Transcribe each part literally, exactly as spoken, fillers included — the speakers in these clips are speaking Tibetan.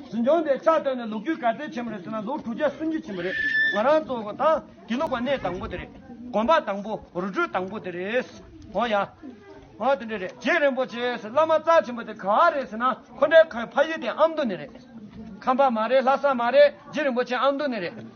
གཟིམ་ཆུང་དེ་ཕྱག་བཏབ་ནས་ལོ་རྒྱུས་ག་ཚད་ཕྱིན་པ་རེད་ཟེར་ན། ལོ་དྲུག་བརྒྱ་སུམ་ཅུ་ཕྱིན་པ་རེད། ང་རང་ཚོ་གི་ད་དགེ་ལུགས་པ་གནས་དང་པོ་དེ་རེད། དགོན་པ་དང་པོ་རི་ཁྲོད་དང་པོ་དེ་རེད། འོ་ཡ། འོ་དེ་འདྲ་རེད། རྗེ་རིན་པོ་ཆེ་ཟེར་བླ་མ་རྩ་ཆེན་པོ་དེ་ག་བ་རེད་ཟེར་ན། ཁོ་འདྲའི་ཁོའི་ཕ་ཡུལ་དེ་ཨ་མདོ་ནས་རེད། ཁམས་པ་མ་རེད། ལྷ་ས་མ་རེད། རྗེ་རིན་པོ་ཆེ་ཨ་མདོ་ནས་རེད།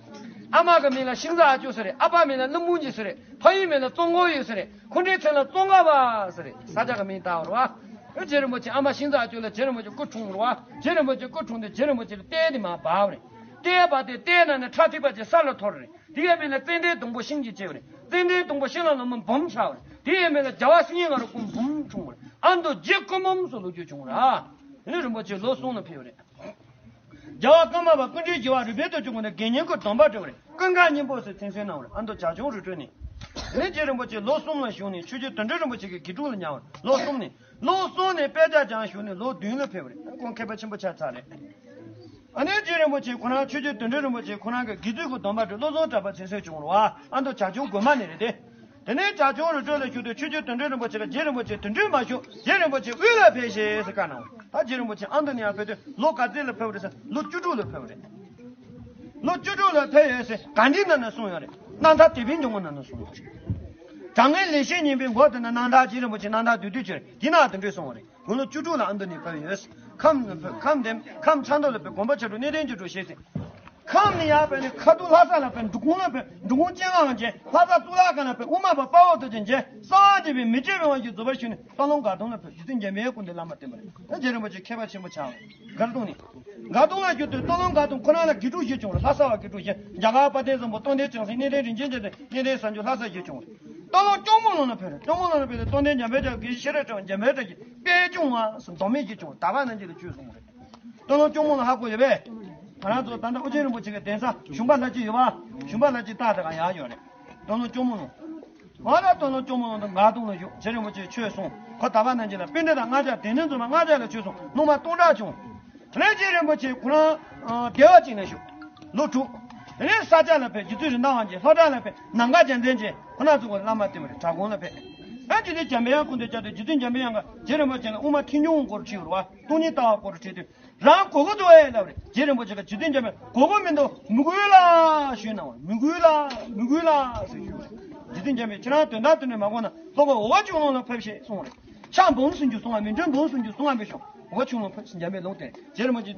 ཨ་མ་གི་མིང་ལ་ཤིང་བཟའ་ཨ་ཅོ་ཟེར་རེད། ཨ་ཕ་མིང་ལ་ཀླུ་འབུམ་གྱི་ཟེར་རེད། ཕ་ཡུལ་མིང་ལ་ཙོང་ཁ་ཡུལ་ཟེར་རེད། ཁོ་འདྲའི་མཚན་ལ་ཙོང་ཁ་པ་ཟེར་རེད། ས་ཆ་གི་མིང་བཏགས་པ་རེད་བ། རྗེ་རིན་པོ་ཆེ་ཨ་མ་ཤིང་བཟའ་ཨ་ཅོ་ལ་རྗེ་རིན་པོ་ཆེ་སྐུ་འཁྲུངས་རེད་བ། རྗེ་རིན་པོ་ཆེ་སྐུ་འཁྲུངས་ཏེ་རྗེ་རིན་པོ་ཆེ་ལ་རྟའི་དེ་མར་སྦས་པ་རེད། རྟའི་སྦས་ཏེ་རྟའི་ནང་ནས་ཁྲག་ཐིགས་པ་ཅིག་ས་ལ་འཐོར་རེད། དེ་ཡི་མིང་ལ་ཙན་དན་སྡོང་པོ་ཤིང་གཅིག་བྱས་པ་རེད། ཙན་དན་སྡོང་པོ་ཤིང་ལ་ལོ་མ་འབུམ་ཆགས་པ་རེད། དེ་ཡི་མིང་ལ་རྒྱལ་བ་སེང་གེ་ང་རོ་སྐུ་འབུམ་འཁྲུངས་པ་རེད། ཨ་མདོ་རྗེ་སྐུ་འབུམ་སོགས་ལོ་རྒྱུས་བྱུང་བ་རེད། དེ་ནས་རིན་པོ་ཆེ་ལོ་གསུམ་ལ་ཕེབས་པ་རེད། རྒྱལ་བ་ཀརྨ་པ་ཀུན་འདུས་རྒྱལ་བ་རུས་སྦལ་དུ་བྱུང་བ་ནས་དགེ་བསྙེན་གྱི་སྡོམ་པ་སྤྲད་པ་རེད། ཀུན་དགའ་སྙིང་པོ་ཟེར་མཚན་གསོལ་གནང་བ་རེད། ཨ་མདོ་བྱ་ཁྱུང་རི་ཁྲོད་ནས། དེ་ནས་རྗེ་རིན་པོ་ཆེ་ལོ་གསུམ་ལ་བཞུགས་ནས་ཆོས་རྗེ་དོན་གྲུབ་རིན་པོ་ཆེ་གི་དགེ་ཕྲུག་ལ་ཉར་བ་རེད། ལོ་གསུམ་ནས། ལོ་གསུམ་ནས་དཔེ་ཆ་སྦྱངས་བཞུགས་ནས་ལོ་བདུན་ལ་ཕེབས་པ་རེད། ཁོང་མཁས་པ་ཆེན་པོ་ཆགས་ཚར་རེད། ཨ་ནི་རྗེ་རིན་པོ་ཆེ་ཁོ་རང་ཆོས་རྗེ་དོན་གྲུབ་རིན་པོ་ཆེ་ཁོ་རང་གི་དགེ་ཚུལ་གྱི་སྡོམ་པ་སྤྲད། བློ་བཟང་གྲགས་པ་མཚན་གསོལ་བྱུང་བ་རེད་བ། ཨ་མདོ་བྱ་ཁྱུང་དགོན་པ་ནས་རེད་དེ། དེ་ནས་བྱ་ཁྱུང་རི་ཁྲོད་ལ་བཞུགས་དུས་ཆོས་རྗེ་དོན་གྲུབ་རིན་པོ་ཆེ་ལ་རྗེ་རིན་པོ་ཆེ་དོན་གྲུབ་མ་བཞུགས། རྗེ་རིན་པོ་ཆེ་དབུས་ལ་ཕེབས་ཤིག་ཟེར་བཀའ་གནང་བ། ད་རྗེ་རིན་པོ་ཆེ་ཨ་མདོ་ནས་ཡར་ཕེབས་དུས་ལོ་ག་ཚོད་ལ་ཕེབས་པ་རེད་ཟེར་ན། ལོ་བཅུ་དྲུག་ལ་ཕེབས་པ་རེད། ལོ་བཅུ་དྲུག་ལ་ཕེབས་ཡོད་ཟེར་ག་འདྲའི་ནང་ནས་གསུངས་ཡོད་རེད། རྣམ་ཐར་དད་པའི་འཇུག་ངོགས་ནང་ནས་གསུངས་ཡོད་རེད། དྲང་ངེས་ལེགས་བཤད་སྙིང་པོའི་མགོ་དེ་ན་རྣམ་ཐར་རྗེ་རིན་པོ་ཆེ་རྣམ་ཐར་བསྡུས་བསྡུས་བྱས་རེད། དེ་ན་དེ་འདྲས་གསུངས་པ་རེད། དགུང་ལོ་བཅུ་དྲུག་ལ་ཨ་མདོ་ནས་ཕེབས་ཡོད། ཁམས་ཁམས་དེ་ཁམས་ཁྲ་མདོ་ལ་ཕེབས། དགོན་པ་ཕྱག་དྲུག་གནས་བརྟན་ཆོས་དྲུག་བཞེས་ཟིན། ཁམས་ནས་ཡར་ཕེབས་ནས་ཁ་ཐུག་ལྷ་ས་ལ་ཕེབས། འབྲི་གུང་ལ་ཕེབས། འབྲི་གུང་སྤྱན་སྔ་མཇལ། ལྷ་ས་གཙུག་ལག་ཁང་ལ་ཕེབས། དབུ་མ་པ་དཔའ་བོ་རྡོ་རྗེ་མཇལ། གསང་བ་འདུས་པའི་མི་བསྐྱོད་པའི་དབང་ཕྱུག་རྫོགས་པར་ཞུས་ནས་སྟོད་ལུང་དགའ་གདོང་ལ་ཕེབས། རྗེ་བཙུན་འཇམ་པའི་སྐུ་མདུན་བླ་མ་བསྟེན་པ་རེད། ཨ་རྗེ་རིན་པོ་ཆེ་མཁས་པ་ཆེན་པོ་ཆགས་པ་རེད། དགའ་གདོང་ནས། དགའ་གདོང་ལ་བཞུགས་དུས་སྟོད་ལུང་དགའ་གདོང་ཁོ་རང་ལ་དགེ་ཕྲུག་བཞི་བྱུང་རེད། ལྷ་ས་བ་དགེ་ཕྲུག་བཞི། རྒྱ་གར་དཔལ་ལྡན་བཟང་པོ། རྟོགས་ལྡན་བྱང་སེང་། གནས་བརྟན་རིན་ཆེན་རྗེ་བཙུན། གནས་བརྟན་བྱང་ཆུབ་ལྷ་ས་བཞི་བྱུང་རེད། སྟོད་ལུང་སྐྱོར་མོ་ལུང་ལ་ཕེབས་རེད། སྐྱོར་མོ་ལུང་ལ་ཕེབས་ཏེ་རྟོགས་ལྡན་འཇམ་དཔལ་རྒྱལ་པོ། དགེ་བཤེས་ཤེས་རབ་ཕྲེང་བ། འཇམ་དཔལ་གྲགས་ཀྱི་དཔལ་སྐྱོང་བ་ཟེར་མདོ་སྨད་བཞི་བྱུང་རེད། ད་བར་ནང་བཞིན་ལ་ཆོས་གསུངས་རེད། སྟོད་ལུང་སྐྱོར་མོ་ལུང་ཧ་གོ་ཡོད་པས། ང་རང་ཚོ་ད་ལྟ་ཨོ་རྒྱན་རིན་པོ་ཆེ་གི་གདན་ས་ཞུམ་པ་ལྷ་རྗེ་ཡོད་པ། ཞུམ་པ་ལྷ་རྗེ་རྟགས་དེ་ག་ཡར་ཡོད་རེད། སྟོད་ལུང་སྐྱོར་མོ་ལུང་། ང་ལ་སྟོད་ལུང་སྐྱོར་མོ་ལུང་དུ་དགའ་གདོང་ལ་བཞུགས། རྗེ་རིན་པོ་ཆེས་ཆོས་གསུངས། ཁོ་ད་བར་ནང་བཞིན་ལ་པཎྜི་ཏ་ལྔ་བརྒྱ། སྡེ་སྣོད་འཛོམས་པ་ལྔ་བརྒྱ་ལ་ཆོས་གསུངས། སློབ་མ་སྟོང་ཕྲག་བྱུང་། དེ་ནས་རྗེ་རིན་པོ་ཆེ་ཁོ་རང་བདེ་བ་ཅན་ལ་བཞུགས། ལོ་དྲུག་དེ་ནས་ས་སྐྱ་ལ་ཕེབས། རྗེ་བཙུན་རེད་མདའ་དབང་ཆེན། ལྷོ་བྲག་ལ་ཕེབས། ནམ་མཁའ་རྒྱལ་མཚན་ཆེ་ཁོ་ན་ཚོ་གི་བླ་མ་བསྟེན་པ་རེད། བྲག་དགོན་ལ་ཕེབས། ཨ་རྗེ་བཙུན་འཇམ་པའི་དབྱངས་སྐུ་མདུན་བཅར་དུས་རྗེ་བཙུན་འཇམ་པའི་དབྱངས་ཀྱིས་རྗེ་རིན་པོ་ཆེ་ལ་དབུ་མ་ཐལ་འགྱུར་སྐོར་དྲིས་པ་རེད་བ། སྟོང་ཉིད་ལྟ་བ་སྐོར་དྲིས་དུས། རང་གོ་གི་འདུག་ཨེ་ལབ་རེད། རྗེ་རིན་པོ་ཆེ་གིས་རྗེ་བཙུན་འཇམ་དཔལ་གོ་གི་མི་འདུག་མི་དགོས་ལ་ཞུས་གནང་བ། མི་དགོས་ལ། མི་དགོས་ལ་ཟེར་ཞུས་པ་རེད། རྗེ་བཙུན་འཇམ་དཔལ་ཁྱེད་རང་དོན་དག་དོན་འགྲུབ་མ་གོ་ན་ལྷོ་ཁ་འོལ་ཁ་ཆོས་ལུང་ལ་ཕེབས་ཤིག་གསུངས་པ་རེད། ཕྱག་འབུམ་སུམ་ཅུ་སོང་བ་མི་འགྲོ། འབུམ་སུམ་ཅུ་སོང་བ་མི་ཤོང་། འོལ་ཁ་ཆོས་ལུང་ཕེབས་ཤིག་འཇམ་དཔལ་ལུང་བསྟན། རྗེ་རིན་པོ་ཆེ།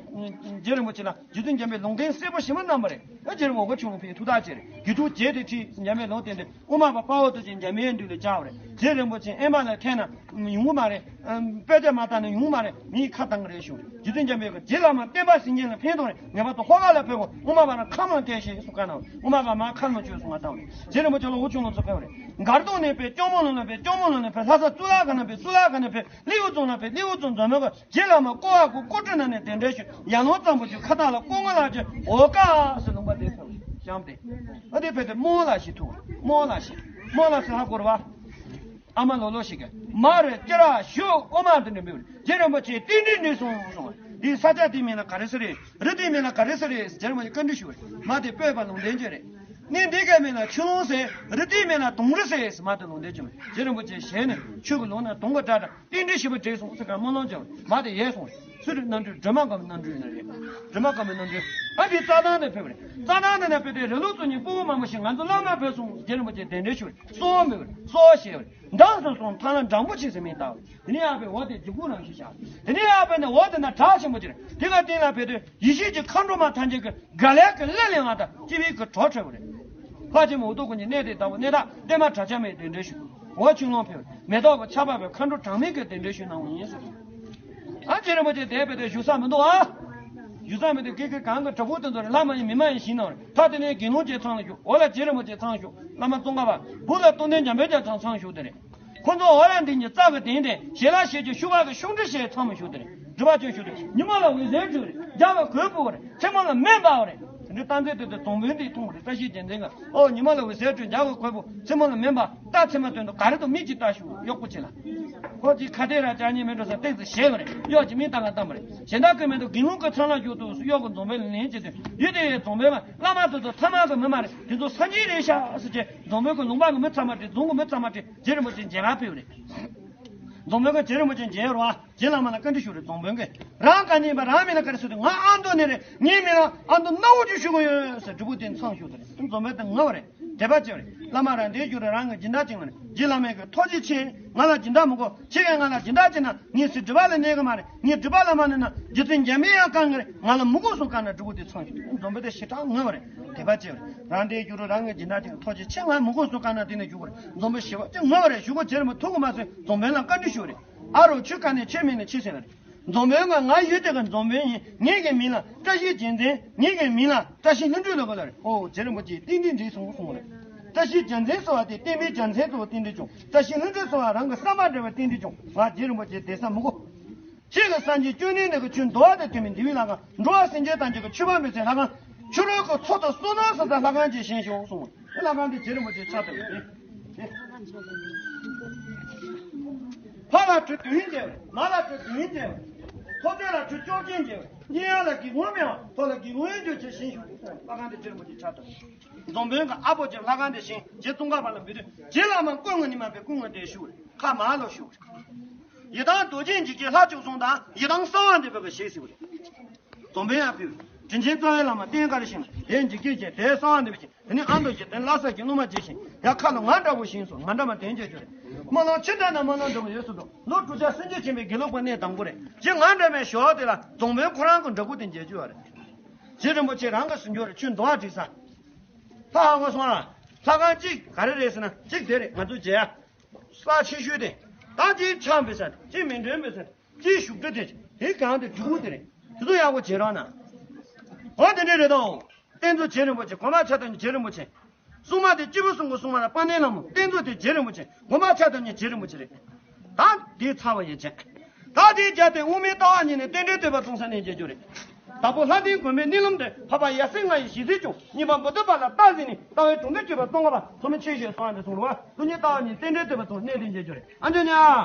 རྗེ་རིན་པོ་ཆེ་ལ་རྗེ་བཙུན་འཇམ་དཔལ་ལུང་བསྟན་གསལ་པོ་ཞིབ་མོ་གནང་བ་རེད། ཨ་རྗེ་རིན་པོ་འོལ་ཁ་ཆོས་ལུང་ཕེབས་ཐུགས་ཐག་བཅད་རེད། དགེ་ཕྲུག་བརྒྱད་དེ་ཁྲིད་འཇམ་དཔལ་ལུང་བསྟན་ཏེ། དབུ་མ་པ་དཔའ་བོ་རྡོ་རྗེ་འཇམ་དཔལ་འདུས་ལ་བཅར་བ་རེད། རྗེ་རིན་པོ་ཆེ་ཨེ་མ་ལ་ཐད་ན་ཡོང་གི་མ་རེད། ཨ་དཔེ་ཆ་མ་བལྟས་ན་ཡོང་གི་མ་རེད། མིའི་ཁ་བཏང་གི་རེད་ཞུ། རྗེ་བཙུན་འཇམ་དཔལ་གྱིས་རྗེ་བླ་མ་བསྟན་པ་སེང་གེ་ལ་ཕན་ཐོགས་རེད། ངེས་པར་དུ་ལྷོ་ཁ་ལ་ཕེབས་དགོས། དབུ་མ་པ་རང་ཁམས་ལ་ཐད་ཤིག་གསུངས་བཀའ་གནང་བ་རེད། དབུ་མ་པ་མར་ཁམས་ལ་ཆོས་གསུང་བ་བཏང་བ་རེད། རྗེ་རིན་པོ་ཆེ་ལ་འོལ་ཁ་ཆོས་ལུང་ཚུར་ཕེབས་པ་རེད། མགར་གདོང་ནས་ཕེབས། སྐྱོར་མོ་ལུང་ལ་ཕེབས། སྐྱོར་མོ་ལུང་ནས་ཕེབས། ལྷ་ས་གཙུག་ལག་ཁང་ལ་ཕེབས། གཙུག་ལག་ཁང་ནས་ཕེབས། ལེའུ་རྫོང་ལ་ཕེབས། ལེའུ་རྫོང་རྫོང་མོ་གིས་རྗེ་བླ་མ་ཀོ་བ་ཀོ་ཀོ་ཀྲི་ན་ནས་གདན་འདྲེན་ཞུས། ཡར་ལུང་གཙང་པོ་ཆུ་ཁ་ཐག་ལ་ཀོ་ངོ་ལ་ཅི་འོ་ཀ་ཟེར་ལུང་པ་དེ་ཕེབས་བཤམས་ཏེ། ཨ་དེ་ཕེབས་ཏེ་རྨོ་ལགས་ཤིག་ཐུག་རྨོ་ལགས་ཤིག་རྨོ་ལགས་ཟེར་ཧ་གོ་རེད་བ། ཨ་མ་ལོ་ལོ་ཞིག་གིས་མ་རེད་ཅི་ར་ཞུ་ཨོ་མ་དེ་འདྲ་མི་རེད། རྗེ་རིན་པོ་ཆེ་རྟེན་འབྲེལ་འགྲིག་སོང་གསུངས། འདི་ས་ཆ་དེའི་མིང་ལ་ག་རེ་ཟེར་རེད། རི་དེའི་མིང་ལ་ག་རེ་ཟེར་རེད། རྗེ་རིན་པོ་ཆེ་བཀའ་འདྲི་ཞུས་པ་རེད། མ་དེ་སྤོས་པ་ལུང་བསྟན་བྱས་རེད། གནས་འདི་གའི་མིང་ལ་ཆུ་ལུང་ཟེར། རི་དེའི་མིང་ལ་དུང་རི་ཟེར། མ་དེ་ལུང་བསྟན་བྱས་མ་རེད། རྗེ་རིན་པོ་ཆེ་ཞལ་ནས་ཆུ་གི་ལུང་ན་དུང་གི་སྒྲ་གྲགས། རྟེན་འབྲེལ་ཞིབ་པ་འགྲིག་སོང་ཟེར་ག་སྨོན་ལམ་བརྒྱབ། མ་དེ་ཡལ་སོང་རེད། སུ་རེད། རྣམ་འཕྲུལ་སྒྲོལ་མ་དཀར་པོའི་རྣམ་འཕྲུལ་ཡིན་ན་རེད། སྒྲོལ་མ་དཀར་པོའི་རྣམ་འཕྲུལ། ཨ་འདི་རྩྭ་ཐང་ནས་ཕེབས་པ་རེད། རྩྭ་ཐང་འདི་ནས་ཕེབས་ཏེ་རི་ལུང་བཙུགས་ནས་སྤོ་བོ་མང་པོ་ཞིག་ང་ཚོ་བླ་མ་ཕེབས་སོང་། རྗེ་རིན་པོ་ཆེ་གདན་འདྲེན་ཞུས་པ་རེད། གསོལ་བ་འབུལ་བ་རེད། གསོལ་བ་བཞེས་པ་རེད། འགྲངས་སུ་སོང་ཐང་ལ་འགྲངས་པོ་ཆེ་ཟེར་མིང་བཏགས་པ་རེད། དེ་ནས་ཡར་ཕེབས་འོ་དེ་འཇིགས་སྐུལ་རང་བཞིན་བཞག་དེ་ནས་ཡར་ཕེབས་ནས་འོ་དེ་ན་བྲག་ཆེན་པོ་ཅིག་རེད། དེ་ག་སྟེང་ལ་ཕེབས་དུས་ཡེ་ཤེས་ཀྱི་མཁའ་འགྲོ་མ་ཐམས་ཅད་ཀྱིས་ག་ལེ་ག་ལེ་ལེ་ང་དང་སྐྱེ་བའི་གི་གྲོགས་འཕྲད་པ་རེད། ལྷ་ཆེན་མོ་འུ་ཐུག་ཀུན་གྱི་གནས་དེ་ལྟ་བུ་གནས་བདག་བརྟན་མ་གྲགས་ཆེན་མའི་གདན་འདྲེན་ཞུས། འོ་ཆུ་ལུང་ཕེབས། མེ་ཏོག་གི་ཆར་པ་བབས། མཁའ་འགྲོ་གྲངས་མེད་ཀྱིས་གདན་འདྲེན་ཞུས་གནང་བ་ཡིན་ཟེར། ཨ་རྗེ་རིན་པོ་ཆེ་དེ་བས་དེ་བཞུགས་ས་མི་འདུག་ཨ། བཞུགས་ས་མི་འདུག་ཀི་ཀི་གང་གི་གྲོགས་པོ་དེ་ཚོ་རེད། ལྷ་མ་ཡིན་མི་མ་ཡིན་ཞིག་གནང་རེད། ད་དེ་ནས་དགེ་སློང་ཅིག་ཚང་ལ་བཞུགས། འོ་ལ་རྗེ་རིན་པོ་ཆེ་ཚང་བཞུགས། བླ་མ་ཙོང་ཁ་པ་བུ་ལ་རྟོགས་ལྡན་འཇམ་དཔལ་རྒྱ་མཚོ་ཚང་བཞུགས་དེ་རེད། ཁོ་ཚོ་འོ་ལ་འདི་ཉིད་རྩ་བའི་གདན་དེ་ཞལ་ལག་ཤེས་ཀྱི་ཤུགས་ཁག་གི་ཤུགས་འདྲི་ཞེས་ཚང་མ་བཞུགས་དེ་རེད། སྒྲུབ་པ་ཅན་བཞུགས་དེ་ཉི་མ་ལ་འོད་ཟེར་འཕྲོས་རེད། རྒྱ་བའི་གོས་སྤུ་བ་རེད། མཚན་མོ་ལ་མེ་འབར་བ་རེད། དེ་འདྲའི་རྟགས་མཚན་དེ་ཚོ་རྫོང་དཔོན་དེས་མཐོང་བ་རེད། བཀྲ་ཤིས་རྒྱལ་མཚན་གྱིས་ཨོ་ཉི་མ་ལ་འོད་ཟེར་འཕྲོས། རྒྱ་བའི་གོས་སྤུ། མཚན་མོ་ལ་མེ་འབར། རྟགས་མཚན་མ་སྟོན་དུས་ག་རེ་དང་མིག་གཅིག་ལྟ་ཞུ་གཡོག་པོ་ཆེ་ལ། ཁོ་ཅིག་ཁ་གཏད་ར་ཅག་ཉེ་མེད་འགྲོ་ས་ཏོག་ཙམ་བཞེས་པ་རེད། གཡོག་ཅིག་མིག་ལྟ་ག་བཏང་བ་རེད། གཞན་དག་གིས་མེད་དུ་དགེ་སློང་གི་ཚང་ལ་བཞུགས་འདུག་གཡོག་གི་རྫོང་དཔོན་ལ་ལན་བྱེད་དུས་ཡུལ་དེའི་རྫོང་དཔོན་ལ་བླ་མ་དེ་ཚོ་ཐ་མལ་གྱི་མི་མ་རེད། དེ་ཚོ་སངས་རྒྱས་རེད་ཤག་ཟེར་བྱས་རྫོང་དཔོན་གྱིས་ལུང་པ་གི་མི་ཚང་མ་ཁྲིད། རྫོང་གི་མི་ཚང་མ་ཁྲིད། རྗེ་རིན་པོ་ཆེ་མཇལ་ཁ་ཕེབས་པ་རེད། རྫོང་དཔོན་གྱིས་རྗེ་རིན་པོ་ཆེ་མཇལ་རོགས། རྗེ་བླ་མ་ལ་བཀའ་འདྲི་ཞུ་རེད། རྫོང་དཔོན་གྱིས་རང་ག་ནས་ཡིན་པ། རང་མིང་ལ་ག་རེ་ཟེར་དུས། ང་ཨ་མདོ་ནས་རེད། ངའི་མིང་ལ་ཨ་མདོ་སྣ་བོ་ཅིག་ཞུ་གི་ཡོད་ཟེར། སྒྲུབ་ཕུག་དེ་མཚམས་བཞུགས་དེ་རེད། རྫོང་དཔོན་དེ་ངུ་བ་རེད། དད་པ་ཆེ་བ་རེད། བླ་མ་རང་དེ་རྒྱུ་རེད། རང་གི་སྦྱིན་བདག་བྱེད་ང་རེད། རྗེ་བླ་མས་གི་ཐུགས་རྗེ་ཆེ། ང་ལ་སྦྱིན་བདག་མི་དགོས། ཁྱེད་ཀྱིས་ང་ལ་སྦྱིན་བདག་བྱེད་ན་ངས་སྲིད་སྒྲུབ་པ་ལ་གནས་གི་མ་རེད། ངས་སྒྲུབ་པ་ལ་མ་གནས་ན་རྗེ་བཙུན་འཇམ་པའི་དབྱངས་བསྐང་གི་རེད། ང་ལ་མི་དགོས་སུ་བཀའ་ན་སྒྲུབ་པོ་དེ་ཚང་ཞིག་རྫོང་དཔོན་དེ་ཞེ་དྲག་ངུ་བ་རེད། དད་པ་ཆེ་བ་རེད། རང་དེ་རྒྱུ་རུ་རང་གི་སྦྱིན་བདག་དེ་ཐོག་ཆེ་ཆེ་ང་མི་དགོས་སུ་བཀའ་ན་དེ་ནས་རྒྱུ་བ་རེད། རྫོང་དཔོན་ཞེ་བ་ཅིག་ངུ་བ་རེད། ཞུ་གོ་བྱེད་རེད་མོ་ཐུག་གི་མ་ཟིན། རྫོང་དཔོན་ལ་བཀའ་འདྲི་ཞུ་བ་རེད། ཨ་རོ་ཁྱོད་ག་ནས་ཁྱོད་མིང་ནས་ཅི་ཟེར་བ་རེད། རྫོང་དཔོན་གྱིས་ང་ཡུལ་དེ་གི་རྫོང་དཔོན་ཡིན། ངེད་ཀྱི་མིང་ལ་བཀྲ་ཤིས་རྒྱལ་མཚན། ངེད་ཀྱི་མིང་ལ་བཀྲ་ཤིས་ལྷུན་གྲུབ་ལབ་གི་ལ་རེད། ཨོ་རྗེ་རིན་པོ་ཆེ་ཏིང་ཏིང་འགྲིག་སོང་གསུངས་རེད། བཀྲ་ཤིས་རྒྱལ་མཚན་ཟེར་བ་དེ་བསྟན་པའི་རྒྱལ་མཚན་ཟེར་བ་ཏིང་འགྲིག་བྱུང་། བཀྲ་ཤིས་ལྷུན་གྲུབ་ཟེར་བ་རང་གི་བསམ་པ་འགྲུབ་པ་ཏིང་འགྲིག་བྱུང་། ང་རྗེ་རིན་པོ་ཆེ་དེ་ས་མི་གོ། ཁྱེད་ཀྱི་སངས་རྒྱས་བཅོམ་ལྡན་འདས་ཀྱི་ཆོས་འདུལ་བ་དང་མཐུན་པའི་འདུལ་བའི་ལྷ་ཁང་། འགྲོ་བ་སེམས་ཅན་ཐམས་ཅད་ཀྱི་མཆོད་པ་འབུལ་སའི་ལྷ་ཁང་། ཕྱི་རོལ་གྱི་མཚོ་དང་སོ་ནམ་ཟ་སའི་ལྷ་ཁང་ཅིག་བཞེངས་ཤོག་གསུངས། ལྷ་ཁང་དེ་རྗེ་རིན་པོ་ཆེ་ཕྱག་བཏབ་པ་རེད། ཕ་ལ་བུ་བདུན་བྱས། མ་ལ་བུ་བདུན་བྱས། ཐོབ་རྒྱལ་ལ་བུ་བཅོ་བརྒྱད་བྱས། གཉེན་ཡ་ལ་སྒེའུ་ཁུང་མེད་པ། ཐོག་ལ་སྒེའུ་ཁུང་གཡོན་གྱོན་བྱས་བཞེངས་ཤོག་གསུངས། ལྷ་ཁང་དེ་རྗེ་རིན་པོ་ཆེ་ཕྱག་བཏབ། རྫོང་དཔོན་གྱི་ཨ་ཕོ་རྗེ་ལྷ་ཁང་དེ་བཞེངས། རྗེ་ཙོང་ཁ་པ་ལ་འབུལ་དུས། རྗེ་བླ་མ་སྐུ་དངོས་ནི་མ་པའི་སྐུ་དངོས་དེ་བཞུགས། ཁ་མ་ལོ་བཞུགས། ཡི་དམ་རྡོ་རྗེ་འཇིགས་བྱེད་ལྷ་བཅུ་གསུམ་དང་། ཡི་དམ་གསང་བ་འདུས་པའི་གི་ཞལ་གཟིགས་པ་རེད། རྫོང་དཔོན་ཡང་ཕུལ། དྲིན་ཆེན་རྩ་བའི་བླ་མ་རྟེན་དཀར་བཞེངས། དེ་འཇིགས་བྱེད་ཅན། དེ་གསང་བ་འདུས་པ་བཞེངས། དེ་ནི་ཨ་མདོ་བཞེངས། དེ་ནི་ལྷ་ས་བཞེངས། སློབ་མ་རྗེ་བཞེངས། ཡང་ཁ་ལོ་ང་འདྲ་བོ་བཞེངས་སོང་། ང་འདྲ་མ་དེ་འཇལ་རྒྱུ་རེད། སྨོན་ལམ་ཆེ་དྲགས་ན་སྨོན་ལམ་འགྲོ་གི་ཡོད་སུ་འགྲོ། ལོ་དྲུག་བརྒྱ་སུམ་ཅུ་ཕྱིན་པའི་དགེ་ལུགས་པ་གནས་དང་པོ་རེད། རྗེ་ང་འདྲ་མའི་ཞོར་དེ་ལ་རྫོང་དཔོན་ཁོ་རང་གི་འདྲ་སྐུ་དེ་མཇལ་རྒྱུ་ཡོད་རེད། རྗེ་རིན་པོ་ཆེ་རང་གི་གཟིམ་ཆུང་རེད། ཁྱོད་འདུལ་བ་སྒྲིག་ས། ལྷ་ཧ་གོ་སོང་ཨ། ལྷ་ཁང་གཅིག་ག་རེ་རེད་ཟེར་ན། གཅིག་དེ་རེད། ང་ཚོ་མཇལ་ས་ཆེ་ཤོས་དེ། ད་གཅིག་ཕྱག་འབུལ་ས་རེད། གཅིག་མཎྜལ་འབུལ་ས་རེད། གཅིག་བཞུགས་ཁྲི་དེ། དེ་གང་དེ་འབྲས་བུ་དེ་རེད། དེ་ཚོ་ཡག་པོ་བྱེད་རོགས་གནང་། འོ་དེ་འདྲ་རེད་དོ། རྟེན་གཙོ་རྗེ་རིན་པོ་ཆེ། གོང་མ་ཕྱག་བཏབ་མཁན་རྗེ་རིན་པོ་ཆེ། སྲུང་མ་དེ་སྐྱེས་བུ་གསུམ་གྱི་སྲུང་མ་དང་དཔལ་ལྡན་ལྷ་མོ། རྟེན་གཙོ་དེ་རྗེ་རིན་པོ་ཆེ། གོང་མ་ཕྱག་བཏབ་མཁན་རྗེ་རིན་པོ་ཆེ་རེད། ད་དེ་ཚར་བ་ཡིན་ཅེ། ད་དེའི་རྒྱབ་དེ་དབུ་མའི་ལྟ་བ་གཉིས་ནས་རྟེན་འབྲེལ་བསྟོད་པ་གསུང་ས་གནས་མཇལ་རྒྱུ་རེད། དྭགས་པོ་ལྷ་ལྡན་དགོན་པའི་གནས་ལམ་དུ། འཕགས་པ་ཡབ་སྲས་ལྔ་ཡི་ཞལ་གཟིགས་བྱུང་། གཉིས་པ་བུ་ཐུབ་པ་ལ་རྟགས་གཟིགས་ནས། ལྟ་བའི་གྲོང་ཁྱེར་བཅུ་པ་ཙོང་ཁ་པ་ཐོགས་མེད་ཆོས་ཞེས་གསུངས་པ་འདི་གསུངས་རེད་བ། དེ་གཉིས་ལྟ་བ་གཉིས་རྟེན་འབྲེལ་བསྟོད་པ་གསུང་གནས་དེ་མཇལ་རྒྱུ་རེད། ཨ་འཇོ་ཉ།